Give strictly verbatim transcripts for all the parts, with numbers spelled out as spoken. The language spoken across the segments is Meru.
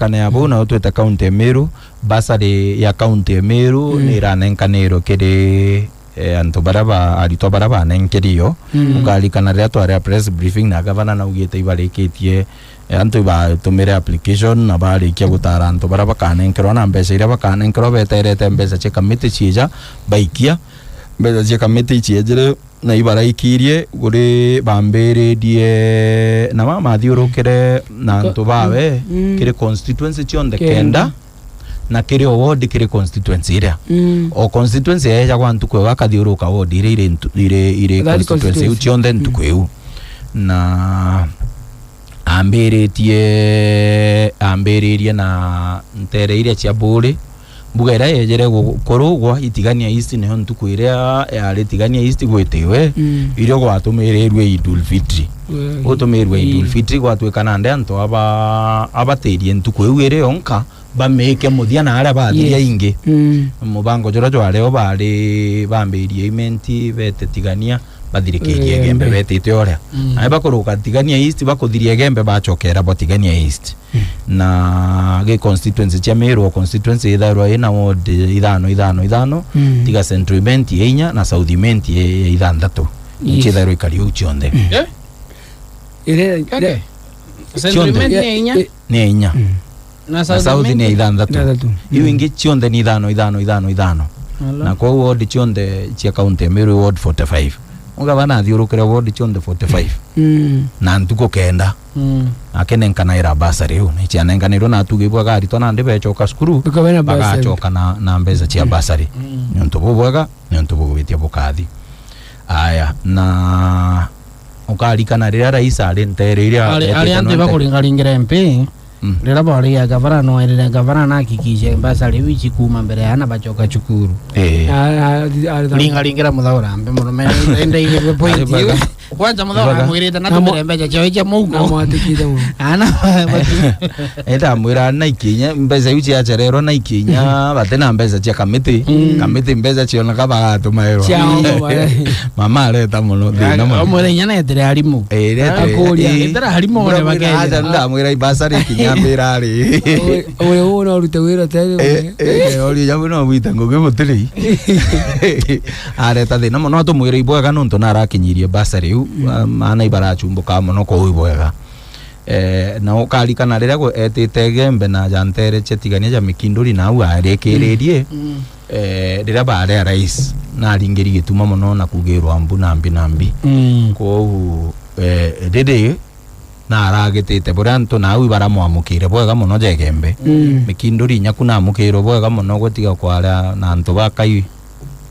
Kana ya bau, mm, nayo twite kaunti ya Meru, bursary ya kaunti ya Meru, mm, ni iranenkanirwe kiri, eh, antu baria ba, aritwa baria banenkerio. Mm. Ukarikana riria twari a press briefing na gavana naugite ibarikitie, eh, antu ibatumire application na barikia gutara antu baria bakanenkerwa na mbeca iria bakanenkerwa beterete mbeca cia kamiti ciija baikia. Mbeca cia kamiti iciejire na ibaraikirie kuri bambiririe na mamathiurukire na antu bawe, mm, kiri constituency cionthe kenda, kenda, na kiri o ward kiri constituency iria. Mm. O constituency yeejagwa ntuku iu akathiuruka ward iria iri ntu-, iri, iri constituency iu cionthe ntuku iu. Na ambiritie, ambiririe na ntere iria cia Buuri. Mbuga iria yejere gu-, kurugwa Itigania East, niyo ntuku iria yari Itigania East gwitiwe, mm, irio gwatumirirwe Idul Fitri. Gutumirwe Idul Fitri gwatuika nandi antu aba, abatirie ntuku iu iri yonka, bamike muthia na aria bathiria ingi. Mm. Mubango juria jwari o bari bambirie Imenti, bete Tigania, bathirikirie Igembe, Igembe betite uria. Mm. Na bakuruka Tigania East, bakuthiria Igembe, bacokera bo Tigania East. Mm. Na gi constituency cia Meru, constituency ithairwa ina ward ithano, ithano, ithano, mm, tiga Central Imenti ya inya na South Imenti ya, ya ithanthatu. Yes. Icio ithairwa ikari uu cionthe. Mm. Eh? Ire, okay. Ire, Central Imenti ya inya? I-, ni ya inya. Mm. Na South ni ya ithanthatu. Ithanthatu. Iu ingi cionthe ni ithano, ithano, ithano, ithano. Ala. Na kwou ward cionthe cia kaunti ya Meru ward forty-five. Mugavana athiurukire ward cionthe forty-five. Mm. Na ntuku kenda. Mm. Akenenkanaira bursary iu. Na icianenkanirwe na atuge ibwaga aritwa nandi becoka cukuru, bagacoka na, na mbeca cia bursary. Mm. Ni untu bubwega, ni untu bugwitia bukathi. Aya, na ukarikana riria rais ari ntere iria ari, ari antu bakuringaringira M P, mm, riria bariga gavana no erire gavana na hakikishe mbeca riu ici kuuma mbere ya ana bacoka cukuru. Eh. Ringaringira Muthaura mbe murume, ende igirwe point iu. Kwanza Muthaura amwirite na tumire mbeca ciao cia muko. Namwatikite muno. Ana. Eta mwira na ikinya, mbeca iu ciacererwa na ikinya, bate na mbeca cia kamiti. Mm. Kamiti mbeca cioneka bagatumairwa. Ciao, mama areta muno, thina muno. Omwira inya na etire arimu. Eh, etire arimu, one bakethira. Aja ndamwira ibasari kinya mbira ari. Uri, uri uno urute wira tari. Eh, eh, ori jabu no wita ngugi mutiri. Areta thina muno, atumwira ibwega nontu narakinyirie basari u. Mm. Ana ibarachumbuka muno kuu ibwega. Eh, na ukarikana riria gwe-, etite Igembe na ja ntere cia Tigania ja Mikinduri na au arikiririe, mm, eh, riria baari a rais, naringiri gituma mono na kugirwa mbu na mbi na mbi. Mm. Kwou, eh, riri naragitite buria antu na au ibaramwamukire bwega mono ja Igembe. Mm. Mikinduri inya ku namukirwe bwega mono gutiga kwaria na antu ba Kai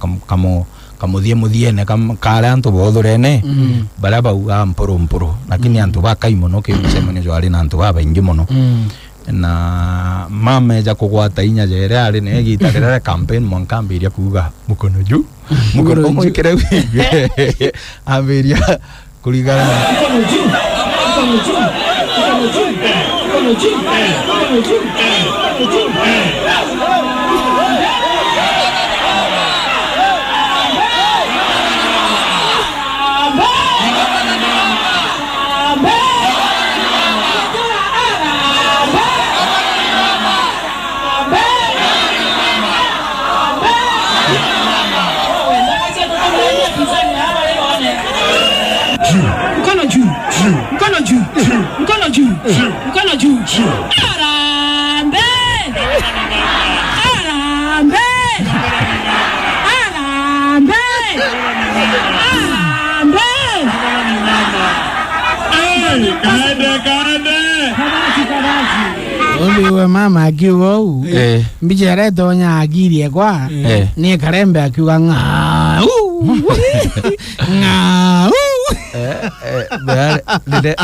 kam-, kamu-, kamuthie muthiene kam-, karia antu bothurene, mm, baria baugaa mpuru mpuru, lakini, mm, antu ba Kai mono, ki mucemanio jwari na antu babaingi mono. Mm. Na mama eja kugwata inya jere ari na igita riria ria campaign, mwanka ambiria kuuga, "Mukono juu, mukono juu." Umwikire wigue. Ambiria Kurigana. Juu. Mkono juu. Juu. Mkono juu. Juu. Mkono juu. Juu. Mkono juu. Juu. Harambee! Harambee! Harambee! Harambee! Ai, kande, kande! Kabati, kabati. Undi we mama akiuga uu, eh, mbica iria itonya akiri ekwa, eh, ni Karembe akiuga, "Ng'au! Ng'au!" Eh, eh, riria, riria,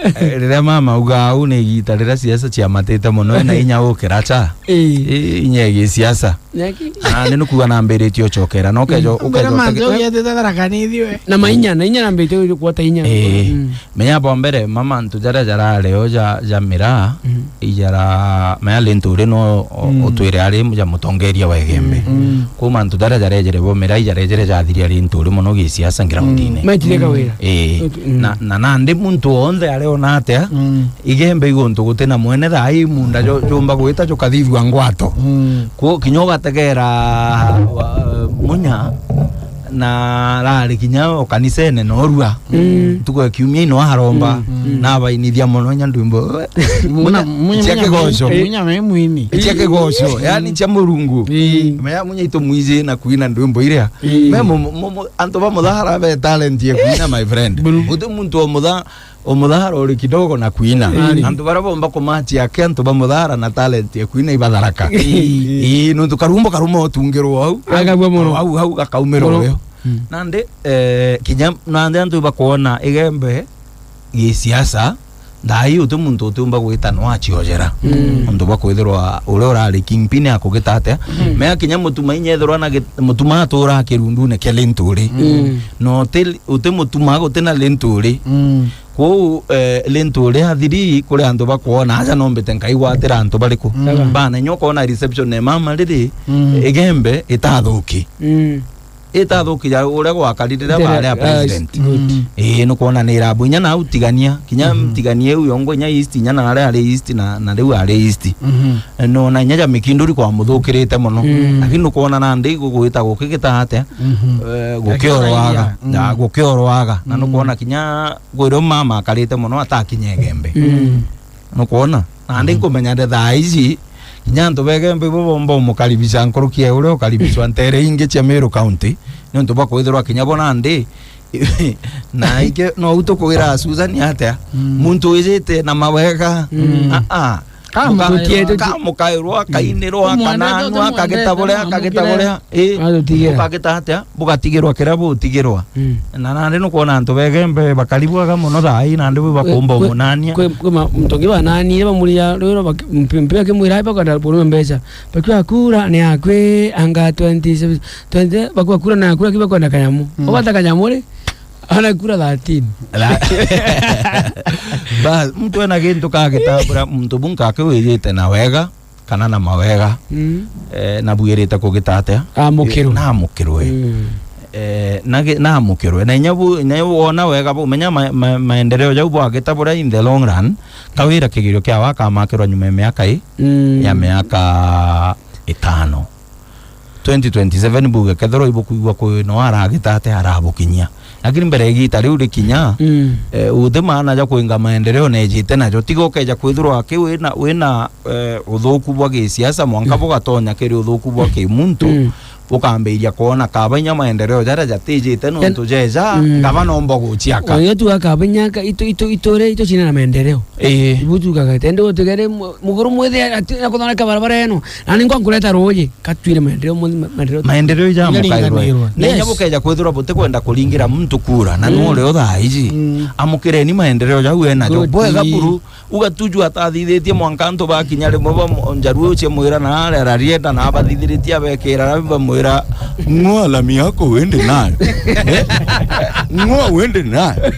eh, riria mama auga au ni igita riria siasa ciamatite mono, ena inya gukira cha. Eh. Eh, inya ya gisiasa. Nyaki. Ah, ni nukuga nambiritie ucokera, na ukejo-, ukejo-, manze ugetete Tharaka Nithi we. Na mainya, na inya nambiritie gwata inya. Eh. Mm. Menya bo mbere, ma mantu jaria jarari o ja, ja miraa, mm, ijara, menya Linturi no o-, mm, utwire ari ja mutongeria wa Igembe. Mm. Kwou mantu jaria jarejere bo miraa, ijarejere jathiria Linturi mono gisiasa groundine. Mm. Maitire kawira. Ii. Mm. Na, na nandi muntu wonthe ariona atia, mm, Igembe i guntu guti na mwene thaa ii munda jo-, jumba gwita jukathithua ngwato. Mm. Kwo kinya ugategera, wa, Munya, na arari kinya o kanisene norua. Mm. Ntuku ya kiumia ino aromba, mm, mm, na abainithia mono inya ndwimbo. Munya, Munya, cia Munya, kigoco. Munya me mwini. Cia kigoco, yani cia Murungu. Ii. Mea Munya itumwiji na kuina ndwimbo iria. Ii. Me mu-, mu-, mu-, antu ba Muthara be talent ya kuina, my friend. Bulu. Guti muntu o Mutha-, o Muthara uri kidogo na kuina. Ii. Antu baria bomba kumachia aki antu ba Muthara na talent ya kuina ibatharaka. Ii. Ii, nontu karumbo karuma utungirwo au. Agagua mono. Au, au gakaumira mono. Uyo. Mm. Nandi, eh, kinya nandi antu ibakwona Igembe gisiasa, thaa ii uti muntu utiumba gwita no aciojera. Mm. Nontu bwa kwithirwa uria urari kingpin akugita atia. Mm. Mea kinya Mutuma inya ethirwa na git-, Mutuma atura kirundune kia Linturi. Mm. No uti, uti Mutuma guti na Linturi. Mm. Kwou, eh, Linturi athiri kuri antu bakwona aja nombite nkaigwatira antu bariku. Mm. Bana inya ukona reception ya mama riri, mm, Igembe itathuki. Mm. Itathuki ya uria gwakarire riria baari a president. Yes, good. Mm. Ii, nukwona ni irabu inya na utigania, kinya, mhm, tigania iu yongo inya East, inya na aria ari East na, na riu ari East. Mhm. No na inya ja Mikinduri kwamuthukirite mono. Mm. Lakini nukwona nandi gugwita gukigita atia, mhm, eh, gukiorwaga. Mm. Na gukiorwaga. Na, mm, nukwona kinya gwirio mama akarite mono atakinya Igembe. Mm. Nukwona? Nandi, mhm, nkumenya nde thaa ici, kinya antu ba Igembe ibo bomba umukaribisha nkuruki ya uria ukaribishwa ntere ingi cia Meru County, niuntu bwa kwithirwa kinya bo nandi, na ingi no u tukwira Susan atia, mm, muntu wijite na mawega. Mm. Ah, ah. Kamukairwa, kamukairwa, mm, akainirwa, umwendete, akananwa, akagita buria, akagita buria. Ii. Agutigira. Ukagita atia? Bugatigirwa kiria butigirwa. Mm. Na nandi nukwona antu ba Igembe bakaribwaga mono thaa ii, nandi bwi bakumba umunania. Kwi, kwi, kwi ma-, muntu ungi bananire bamuria rwiro baki-, mpi-, mpi akimwira, "Ai, bakwenda kurume mbeca." Bakiuga, "Kura ni yakwi, anga twenty, twenty," bakiuga, "Kura ni yakwi, lakini bakwenda kanyamu." Mm. Ugwata kanyamu ri? Ana kura thirteen. La-, bas, muntu ena gintu kagitambura, muntu bu nkakiwijite na wega, kana na mawega, mm, eh, na bwirite kugita atia? Amukirwe. Na amukirwe. Mm. Eh, na gi-, na amukirwe. Na inya bu-, na wona wega bu, menya ma-, ma-, maendeleo jau bwagita buria in the long run, kawira kigerio kiawe akamakirwa nyuma ya miaka i-, mm, ya miaka itano. Twenty twenty-seven buge kethirwa ibukwigua kwi no aragita atia arabukinyia. Lakini mbere ya igiita riu rikinya, mm, eh, uti maana ja kwinga maendeleo nejite najo. Tiga ukeja kwithirwa aki wina, wina, eh, uthuku bwa gisiasa, mwanka, mm, bugatonya kiri uthuku bwa kimuntu, mm, ukambiria kwona kaba inya maendeleo jaria jatijite nontu jeja, mm, ngaba nomba guciaka. Oyo tu akaba inya ka-, itu, itu, iture, itu cina na maendeleo. Ii. Ibu tugaga, tende gutigere mu-, muguru mwithe ati, na kuthondeka barabara eno. Na ningwa nkureta ruuji. Katwire maendeleo monthe, ma-, maendeleo. Maendeleo ija amukairwe. Yes. Na inya bukeja kwithirwa butikwenda kuringira muntu kura, na, mm, nuo rio thaa iji. Mm. Amukireni maendeleo jau enajo. Good. Bwega buru, uga tuju atathithitie mwanka antu bakinya rimwe ba mo-, njaruo cia mwira na aria ararienda na abathithiritie abekira na bamwira, "Ng'oa lami yako uende nayo." Eh? "Ng'oa uende nayo."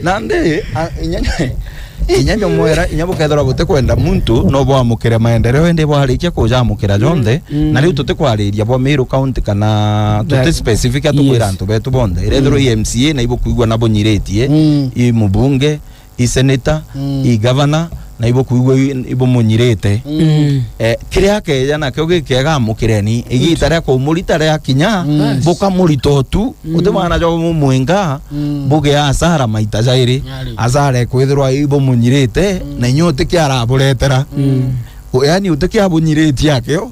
Nandi, a, inya Inya nyomwera, inya bukethirwa butikwenda muntu, no bwamukire maendeleo, indi bwarikia kujamukira jonthe, mm, na riu tutikwariria bwa Meru County kana tuti specific atukwira, yes, antu betu bonthe. Irethirwa, mm, i M C A na ibukwigua na bunyiritie, mm, i mubunge, i senator, mm, i governor, na ibukwigua i-, ibumunyirite. Mm. Eh, kiria akeja nakio gikiega amukireni, igiita ria kumurita riakinya, mm, bukamurita utu, mm, uti mwana jwa mumwinga, mm, buge asara maita jairi. Yari. Asara ikwithirwa ibumunyirite, mm, na inya utikia araburetera. Mm. U-, yani utikia abunyiritie akio,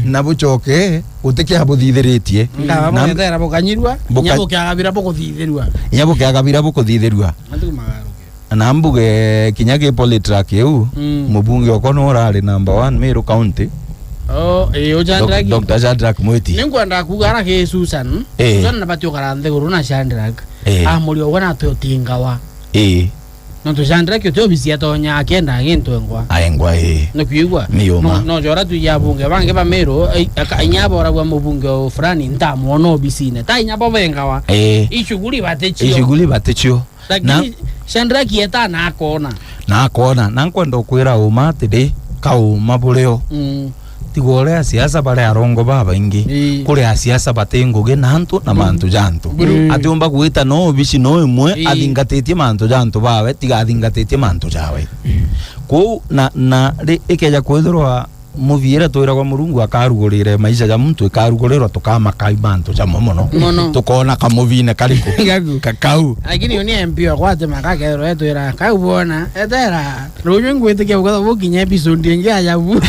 na bucoke utikia abuthithiritie. Ngaba na bwethera bukanyirua, buka-, inya bukiagabira bukuthithirua. Inya bukiagabira bukuthithirua. Matu magaruke. Na mbuge kinya gi Polytrack iu, mm, mubunge okwa no urari number one Meru County. Oh, eh, o Shadrack. Doc-, Doctor Shadrack Mwiti. Ninkwenda kuuga ara ki Susan. Eh. Susan nabati ukara nthiguru na Shadrack. Eh. Amuri ogwa na tutingawa. Eh. Nontu Shadrack uti obisi atonya akenda gintu engwa. Aengwa, eh. Nukwigua? Ni yuma. No, no jora tu ya bunge bangi ba Meru, ai, aka-, inya boragwa mubunge o fulani ntamwona obisine. Ta inya bo bengawa. Eh. Ishughuli baticio. Ishughuli baticio. Lakini na Shadrack eta na akona. Na akona. Na nkwenda ukwira uma atiri, kauma burio. Mm. Tiga uria asiasa bari arongo babaingi. Ii. Kuri asiasa bati ngugi na antu na mantu ja antu. Buru. Mm. Atiumba gwita no obici no imwe, ii, athingatitie mantu ja antu bawe, tiga athingatitie mantu jawe. Kou na, na ri-, ikeja kwithirwa muthiire twiragwa Murungu akarugurire maisha ja muntu, ikarugurirwa tukamaka i mantu jamo mono. Mono. Tukona kamuthine kariku. Gaku. Ka-, kau. Lakini uni M P wakwa atimaka akethirwa etwira, "Kau bwona, etera." Ruju ngwitikia bukatha bukinya episode ingi ajabu.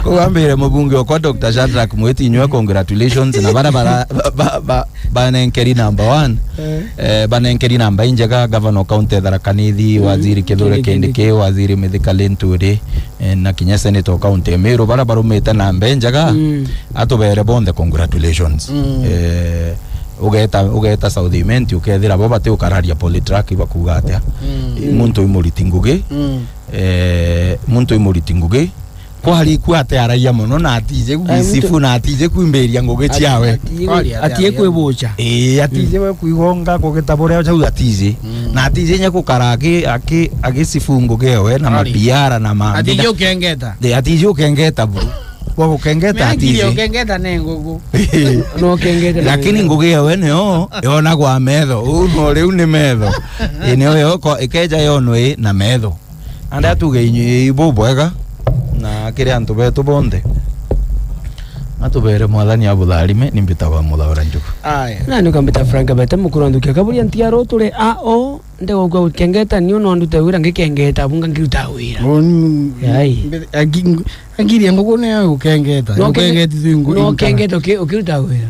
Kou ambire mubunge okwa Doctor Shadrack Mwiti, inywe congratulations, na bara bara ba, ba, ba, banenkeri number one. Eh. Eh, banenkeri namba injega, governor county ya Tharaka Nithi, mm, waziri Kithure Kindiki, Kindiki, waziri Mithika Linturi, eh, na kinya senator county ya Meru, bara barumite namba injega, mm, atubere bonthe congratulations. Mm. Eh, ugeta, ugeta South Imenti, ukethira bo bati ukararia polytrack, bakuga atia? Mm. Muntu imuriti ngugi, mm, eh, muntu imuriti ngugi, kwari ku ate araia mono, na atije gwisifu, na atije kwimbiria ngugi ciawe. Atije kwibucha. Ii, atije we kwigonga kugita buria jau atije. Mm. Na atije nya gukara aki-, aki-, agisifu ngugi ewe na mapiara na ma. Atije ukengeta. Ii, atije ukengeta buru. Kwa gukengeta atije. Ukengeta ne ngugu. No ukengeta ne. Lakini ngugi ewe nio yonagwa metho. Uu no riu ni metho. Ii, nio yo ko-, ikeja yonwe na metho. Ande atuge inyu-, ibubwega, na kiri antu betu bonthe. Atubere Mwathani abutharime, ni mbitagwa Muthaura Njugu. Aya. Na ni ukambita Frank Bete, mukuru wa Nthukia Kaburia, ntiaro turi a o, ndegwa gukengeta, niu no ndute wira ngikengeta, bunga ngiruta wira. Uni, ai. Mbe-, aki-, ngiria ngugu ni ya gukengeta. No ukenge-, gukengeti tu ngugu no ukengeta uki-, ukiruta wira.